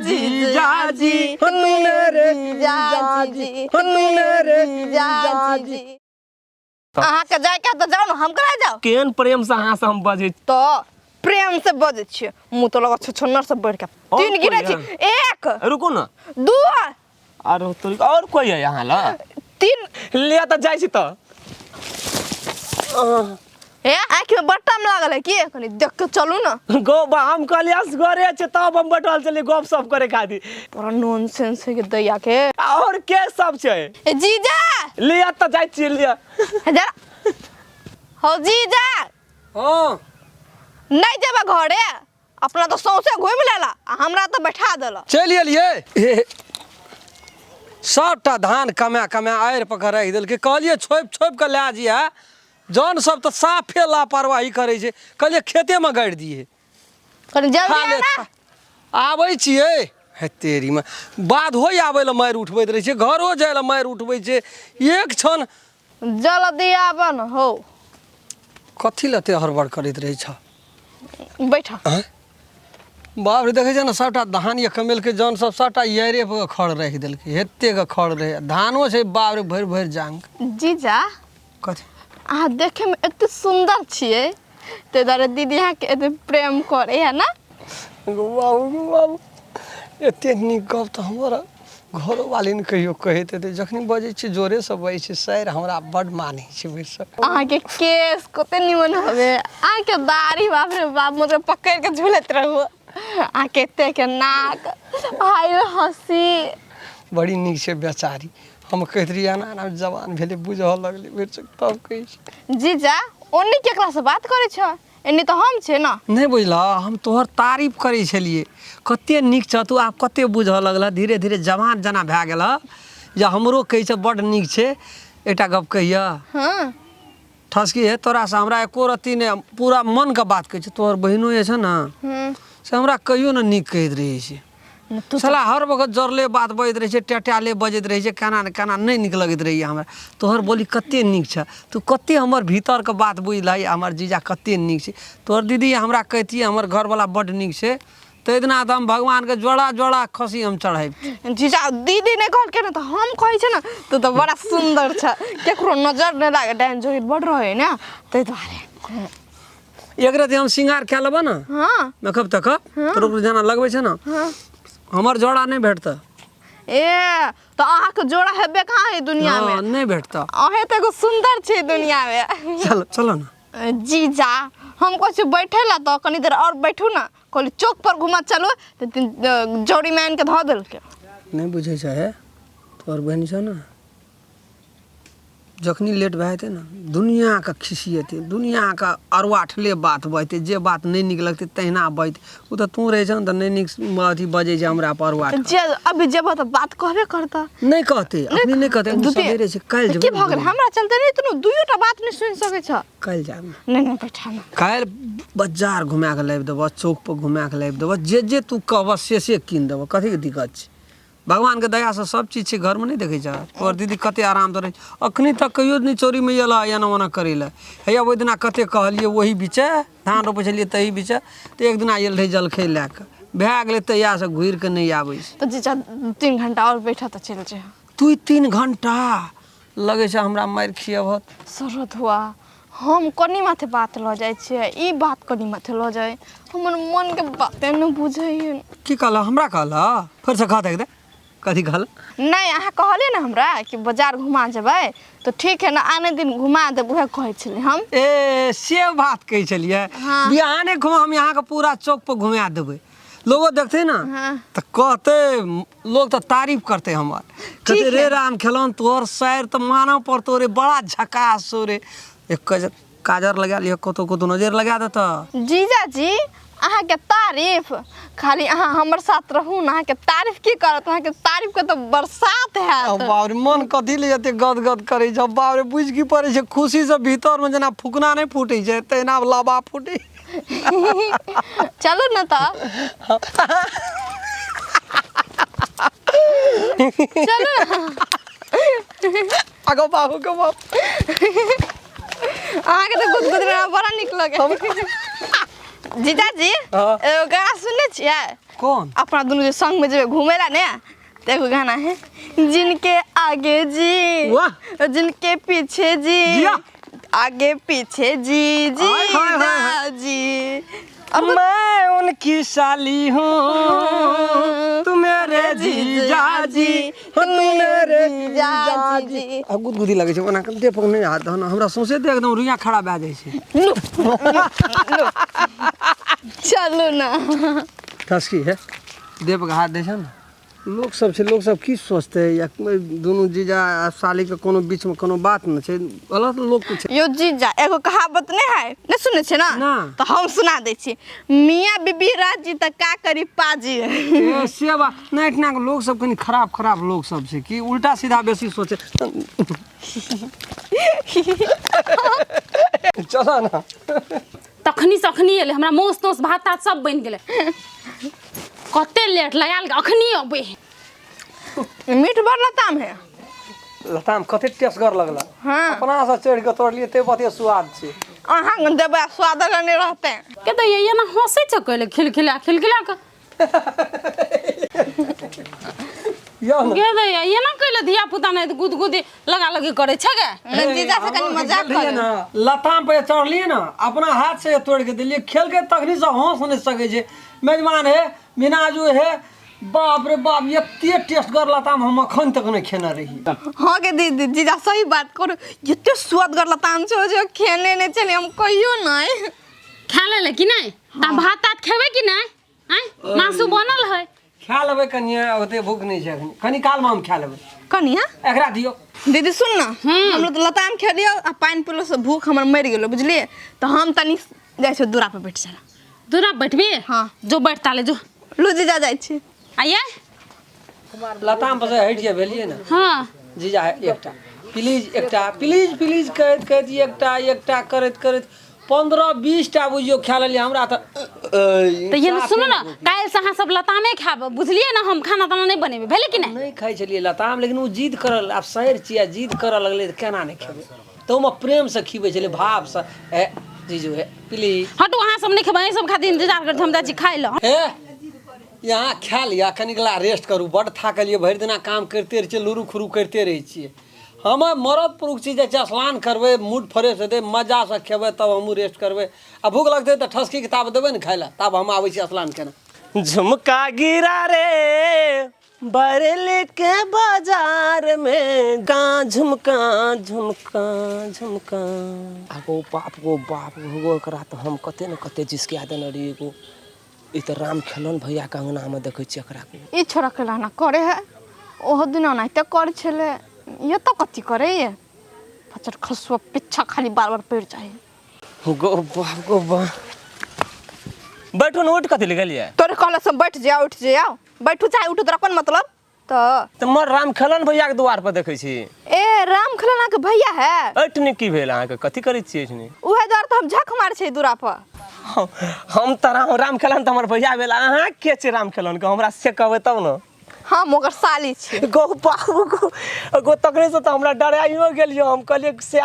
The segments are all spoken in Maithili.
जीजाजी, मेरे जीजाजी, मेरे जीजाजी। अहाँके जायके तऽ जाउ ने, हम करा जाउ? केहन प्रेम से अहाँ से हम बजै छी। तऽ प्रेम से बजै छियै, मुँह तऽ लगत छुछुन्नर से बढ़ि के। और तीन गिनै कोइ छी। है? एक, रुकू ने। दू। आरो तो और कोई है यहाँ ला? तीन। लिया तऽ जाइ छी तऽ। हे, आँखिमे बट्टम लागल है की? कनि देख के चलू ने। गो बा, हम कहलियै असगरे छै तब हम बैठल छलियै गप सप करे खातिर। पूरा नॉनसेंस है के दैया के। और के सब छै? ए जीजा। लिया तऽ जाइ छियै, लिया। हे जरा हो जीजा। हाँ। नहीं जेबा घरे, अपना तऽ सौंसे घुमि लेला आ हमरा तऽ बैठा देला। चलि एलियै। हे, सबटा धान कमा कमा आड़ि पर राखि देलकै। कहलियै छोपि छोपि कऽ लए जइहे, जन सब तऽ साफे लापरवाही करै छै। कहलियै खेतेमे गाड़ि दिहे। कनि जल्दी खा ले। आना। आबै छियै। हे तेरीमे, बाधो आबै लए मारि उठबैत रहै छै, घरो जाइ लए मारि उठबै छै। एक क्षण जल्दी आब न हो। कथी लए एते हड़बड़ करैत रहै छ? बैठ। आँय? बाप रे, देखै छै ने, सभटा धान ये कमेलकै जन सब, सभटा यारे पर खड़ राखि देलकै। एते के खड़ रहै, धानो छै बाप रे भरि भरि जांग। जीजा। कथी? अहाँ देखैमे एते सुन्दर छियै, ताहि दुआरे दीदी अहाँके एते प्रेम करै है ने? गो बाबू, गो बाबू, एते नीक गप तऽ हमर घरोवाली ने कहियो कहैत हेतै। जखनी बजै छियै जोरेसँ बजै छियै, सर हमरा बड्ड मानै छै भरिसक। अहाँके केश कते निमन हवे, अहाँके दाढ़ी बाप रे बाप, मतलब पकड़ि के झूलैत रहू। अहाँके एते के नाक, हाय रे हँसी। बड़ी नीक छै बेचारी। हम कहैत रहियै एना एना, जवान भेलै बुझऽ लगलै भरिसक, तब कहै छै। जीजा, ओन्नी केकरासँ बात करै छ? एन्नी तऽ हम छियै ने। नहि बुझलह, हम तोहर तारीफ करै छलियै, कते नीक छह तू, आब कते बुझऽ लगलह, धीरे धीरे जवान जेना भए गेलह जे हमरो कहै छै बड्ड नीक छै। एकटा गप कहियह? हँ। ठसकी हे तोरासँ हमरा एको रत्ती नहि, पूरा मनके बात कहै छै। तोहर बहिनो जे छौ ने, से हमरा कहियो ने नीक कहैत रहै छै। तू साला हर वक्त जरले बात बजैत रहै छै, टेटाले बजैत रहै छै, केना ने केना नहि नीक लगैत रहैए हमरा। तोहर बोली कते नीक छह, तू कते हमर भीतरके बात बुझलही। हमर जीजा कते नीक छै। तोहर दीदी हमरा कहितियै हमर घरवला बड्ड नीक छै, ताहि दिना तऽ हम भगवानके जोड़ा जोड़ा खस्सी हम चढ़ैब। जीजा, दीदी नहि कहलकै ने तऽ हम कहै छै ने, तू तऽ बड़ा सुन्दर छ, केकरो नजर नहि लागे, डाइन जोगिन बड़ रहै ने ताहि दुआरे। एक राति हम सिंगार कए लेबऽ ने, मेकअप तेकअप, तोर ओकरो जेना लगबै छै ने, हमर जोड़ा नहि भेटतऽ। ए तऽ अहाँके जोड़ा हेबे कहाँ है दुनिया में? हँ, नहि भेटतऽ। अहें तऽ एगो सुन्दर छै दुनिया में। चल चलो ने। जीजा, हम कहै छी बैठे ला तऽ कनी देर और बैठू ने, कहली चौक पर घूमऽ चलू तऽ जोड़ी में आनि के धऽ देलकै। नहि बुझै छै हे, तोहर बहिन छौ ने, जखनी लेट भए जेतै ने दुनिआँके खिसिएतै, दुनिआँके अरुआठले बात बजतै, जे बात नहि नीक लगतै तहिना बजतै। ओ तऽ तू रहै छह ने तऽ नहि नीक अथी बजै छै हमरा पर अरुआठ। जे अभी जेबह तऽ बात कहबे करतह। नहि कहतै, अखनी नहि कहतै, दू तीन- सबेरे छै, काल्हि की जेबै। भऽ गेल? हमरा चलते नहि तू दुइयोटा बात नहि सुनि सकै छह। काल्हि जायब ने। नहि नहि, बैठा ने। काल्हि बाजार घुमा कऽ लाबि देबह, चौकपर घुमा कऽ लाबि देबह, जे जे तू कहबह से से कीन देबह। कथीके दिक्कत छै? भगवानके दयासँ सब चीज छै घरमे। नहि देखै छह तोहर दीदी कते आरामसँ रहै छै? अखनी तक कहियो नहि चोरीमे एलऽ एना ओना करै लए। हैया ओहि दिना कते कहलियै, ओही बीचे धान रोपै छलियै तही बीचे तऽ एक दिना आयल रहै जलखै लए कऽ, भए गेलै, तहियासँ घुरि कऽ नहि आबै छै। तऽ जीजा, 3 घंटा आओर बैठऽ तऽ चलि जाय। तू 3 घंटा लगै छै हमरा मारि खियबह। शरद हुआ, हम कनि माथे बात लऽ जाइ छियै, ई बात कनि माथे लऽ जाइ, हमर मनके बाते नहि बुझै की कहलह? हमरा कहलह? फेरसँ कह दे, कथी कहल? नहि, अहाँ कहलियै ने हमरा कि बाजार घुमा जेबै तऽ ठीक है ने, आने दिन घुमा देब, उएह कहै छलियै हम। ए, से बात कहै छलियै? हाँ। बिहाने घुमा, हम अहाँके पूरा चौक पर घुमा देबै, लोगो देखतै ने तऽ कहतै, लोग तऽ तारीफ करतै हमर, कहतै रे राम खेलौन, तोहर सैर तऽ मानऽ पड़तौ रे, बड़ा झकास छौ रे। एक काजर काजर लगा लिअ, कतौ कतौ नजर लगा देतऽ। जीजाजी, अहाँके तारीफ खाली अहाँ हमर साथ रहू ने, अहाँके तारीफ की करत, अहाँके तारीफ के तऽ बरसात हैत। बाप रे, मन कथी ले एते गद गद करै छै? बाप रे, बुझि की पड़ै छै, खुशी से भीतर मे जेना फुकना नहि फूटै छै तहिना लाबा फूटै। चलू ने तऽ, चलू ने। आगो बाबू के बाप। अहाँके तऽ गुदगुद बड़ा नीक लगे जीजाजी। हाँ। एगो गाना सुनने छियै? कोन? अपना दुनू जे संग में जेबै घूमे ला ने, तऽ एगो गाना है, जिनके आगे जी, वाह। जिनके पीछे जी, जिया। आगे पीछे जी जी हाय, हाय, हाय, हाय। जी और मैं उनकी साली हूँ, तू मेरे जीजा जी, हो तू मेरे जीजा जीजा जी। जी। आ गुदगुदी लगै छै ओना देह पर नहि हाथ दहन, हमरा सौंसे देह एकदम रुइया खड़ा भए जाइ छै। चलू ना। ठसकी है देह पर हाथ दै छै ने, लोक सब छै, लोक सब की सोचतै, या दुनू जीजा आ सालीके कोनो बीचमे कोनो बात नहि छै, गलत लोक छै। यो जीजा, एगो कहावत नहीं है, नहीं सुने छे ना? ना। तो हम सुना दै छी, मियाँ बीबी राजी त का करी पाजी। ए, से बात नहि, एहिठिना के लोक सब कनि खराब खराब लोक सब छै कि उल्टा सीधा बेसी सोचे। चल ना। तखनी से अखनी एलै, हमरा मौस तौस भात तात सब बनि गेलै, कते लेट लगायल, अखनी अबै। मीठ बड़ लताम है। लताम कते टेसगर लगल। हाँ। अपना से चढ़ि के तोड़लियै ते बहुते स्वाद छै। अहाँ देबै स्वाद नहीं रहते। के तऽ ये ना हंसै छै कहले खिलखिला खिलखिला के। यौ ने। गे दैया ये ना कहले धिया पुता नहि गुदगुदी लगा लगी करै छै गे। नहीं, जीजा से कनी मजाक गेलियै करे। ने लताम पे चढ़लियै ने, अपना हाथ से तोड़ के देलियै, खेल के तखनी से हंस नहीं सकै छै। मेजबान हे मिनाजू हे, बाप रे बाप, एते टेस्टगर लताम हम अखन तक नहीं खेने रही। हाँ के दीदी, जीजा सही बात करू, एते स्वादगर लताम छै जे खेने नहीं छलियै हम कहियो नहीं। खा लेले कि नहि? तऽ भात तात खेबै कि नहि? आँय, मासु बनल है। खा लेबै कनिए, ओते भूख नहीं छै अखन, कनी कालमे हम खा लेबै। कनिया एकरा दियौ। दीदी सुन ना, हम लोग तऽ लताम खेलियो आ पानि पीलो से भूख हमर मरि गेलो बुझलियै, तऽ हम तनी जाइ छियै दूरा पर बैठ जाला। दूरा बैठबी? हाँ। जो बैठ ताले जो। लू जीजा जाइ छी। आइए। लताम पर से हटि जे भेलियै ने। हाँ। जीजा एकटा प्लीज, एकटा प्लीज प्लीज कहैत कहैत एकटा एकटा करैत करैत 15-20 टा बुझियौ खा लेलियै हमरा तऽ। तऽ ये सुनू ने, काल्हि से अहाँ सब लतामे खायब बुझलियै ने, हम खाना ताना नहि बनेबै, भेलै कि नहि? नहि खाइ छलियै लताम, लेकिन ओ जिद करल, आब सैर छियै, जिद करऽ लगलै तऽ केना नहि खेबै, तऽ ओहिमे प्रेमसँ खिबै छलियै, भावसँ, हे जीजू हे प्लीज। हटू, अहाँ सब नहि खेबै, अहीं सब खातिर इंतजार करै छी, हम जाइ छी खाइ लए। हे यहाँ खा लिअ, कनिकला रेस्ट करू, बड्ड थाकलियै, भरि दिना काम करिते रहै छियै, लुरु खुरु करिते रहै छियै। हम मरद पुरुष छी, जाइ छियै स्नान करबै, मूड फ्रेश हेतै, मजासँ खेबै, तब हमहूँ रेस्ट करबै। आ भूख लगतै तऽ ठसकीके ताब देबै ने खाइ लए, तब हम आबै छी स्नान केना। झुमका गिरा रे बरेली के बाजार में, गा झुमका झुमका झुमका। आगो बाप गो बाप गो, एकरा तऽ हम कते ने कते जिसकिया देने रहियै गो। ई तऽ राम खेलौन भैयाके अङ्गनामे देखै छियै एकरा। ई छोरा के लाना करे है, ओहो दिन ओनाहिते करे छलै, ये तो कथी करे ये फचर खसुआ पीछा खाली बार बार पड़ जाए। गो बाप गो बाप। बैठू ने, उठ कथी लए गेलियै? तोरे कहला से बैठ जाओ, उठ जाओ, बैठू चाहे उठू, तोरा कोन मतलब? तऽ मर राम खेलौन भैयाके दुआर पर देखै छी। ए राम खेलौना के भैया है। एठनी की भेल अहाँके, कथी करै छियै एठनी? उहे दुआर तऽ हम झक मार छै दूरा पर। हम तऽ राम खेलौन तऽ हमर भैया भेल, अहाँ के छै राम खेलौन के? हमरा से कहबै तब ने। हम ओकर साली छी। गो बाबू गो गो, तखने से तऽ हमरा डराइयो गेलियो, हम कहलियै से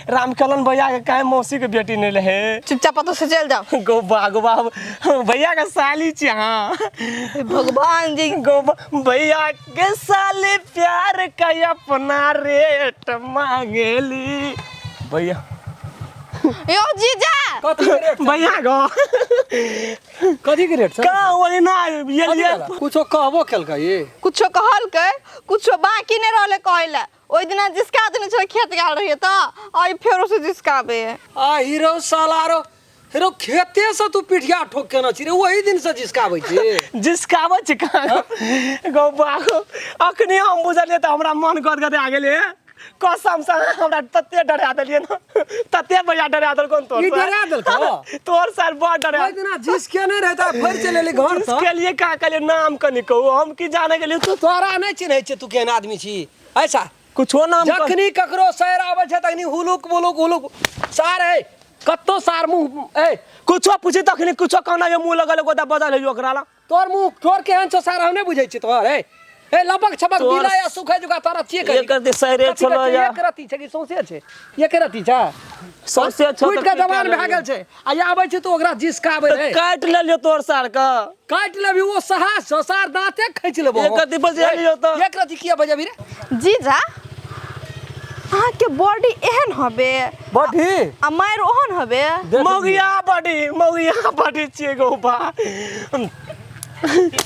राम खेलौन भैया के काहे मौसी के बेटी नहि रहे। चुपचाप ओतऽ से चलि जाओ। गो बा गो बाबू भैया के साली छी अहाँ। भगवान जी। गो भैया के साली प्यार का अपना रेट मांगेली भैया। यो जीजा। कथी के रेट? भैया गो कथी के रेट सर? का ओहिना ये कुछो कहबो केलकै ये? कुछो कहलकै, कुछो बाकी नहीं रहले कहैला। ओहि दिना जिसका देने छलै खेत गेल रहियै तऽ आइ फेरो से जिसकाबे। आ हीरो साला रो हीरो, खेते से तू पिठिया ठोक केना छी रे, ओही दिन से जिसकाबै छी। जिसकाबै छी कहाँ गो बाबू? अखनी हम बुझलियै तऽ हमरा मन गदगद आ गेलै, कसम से हमरा तते डरा देलियै ने, तते भैया डरा देलको ने तोर। ई डरा देलको? तोर सर बड़ डरा। ओहि दिना जिसके नहि रहै तऽ फेर चलि एली घर तऽ। जिसके लिए का कहलियै नाम कनि कहू, हम की जाने गेलियै तू। तोरा नहि चिन्है छियै, तू केहन आदमी छी ऐसा? कुछो नाम जखनी ककरो सैर आबै छै तखनी हुलुक बुलुक हुलुक सार है कत्तो सार मुँह ए कुछो पूछी तखनी कुछो कहना, ये मुँह लगल गोदा बदल है ओकरा ला। तोर मुँह तोर केहन छौ सार हम नहि बुझै छियै तोहर। ए ए लपक छपक तोहर- बिला या सुखै जुगा तारा छियै कहीं। एक रत्ती सैरे कथी छलो के छै? या। एक रत्ती छै कि सौंसे छै? एक रत्ती छै? सौंसे छौ फुटि तऽ के की जवान कए भए गेल छै आ ई आबै छै तऽ ओकरा जिसकाबै तऽ रहै। काटि लेलियौ तोहर सार के। काटि लेबही ओ साहस छौ, सार दाँते खींच लेबो। एक रत्ती बजेलियौ तऽ। एक रत्ती किया बजेबही रे? जीजा अहाँके बॉडी एहन हबे बॉडी आ मारि ओहन हबे। मौगिया बॉडी, मौगिया बॉडी छियै गो बा।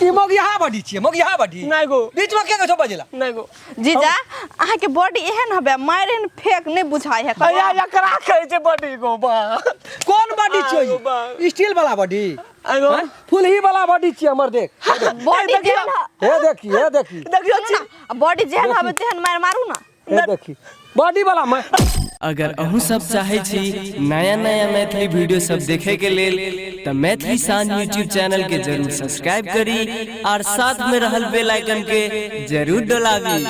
ई मौगियाहा बॉडी छियै, मौगियाहा बॉडी। नहि गो। बीचमे के के छौ बजेला? नहि गो। जीजा अहाँके बॉडी एहन हबे, मारि एहन फेक नहि बुझाइ है। अया एकरा कहै छै बॉडी गो बा। कोन बॉडी छियै? आगो बा। स्टील वाला बॉडी? आगो। हैं? फुलही वाला बॉडी छियै हमर, देख। बॉडी देखियौ। जेहन हे देखी, हे देखी। देखियौ। सुनू ना, बॉडी जेहन हबे तेहन मारि मारू ना। हे देखी बॉडी वाला मैं। अगर अहूँ सब चाहै छी नया नया मैथिली वीडियो सब देखे के लेल तऽ मैथिली शान यूट्यूब चैनल के जरूर सब्सक्राइब करी और साथ में रहल बेल आइकन के जरूर डोलाबी।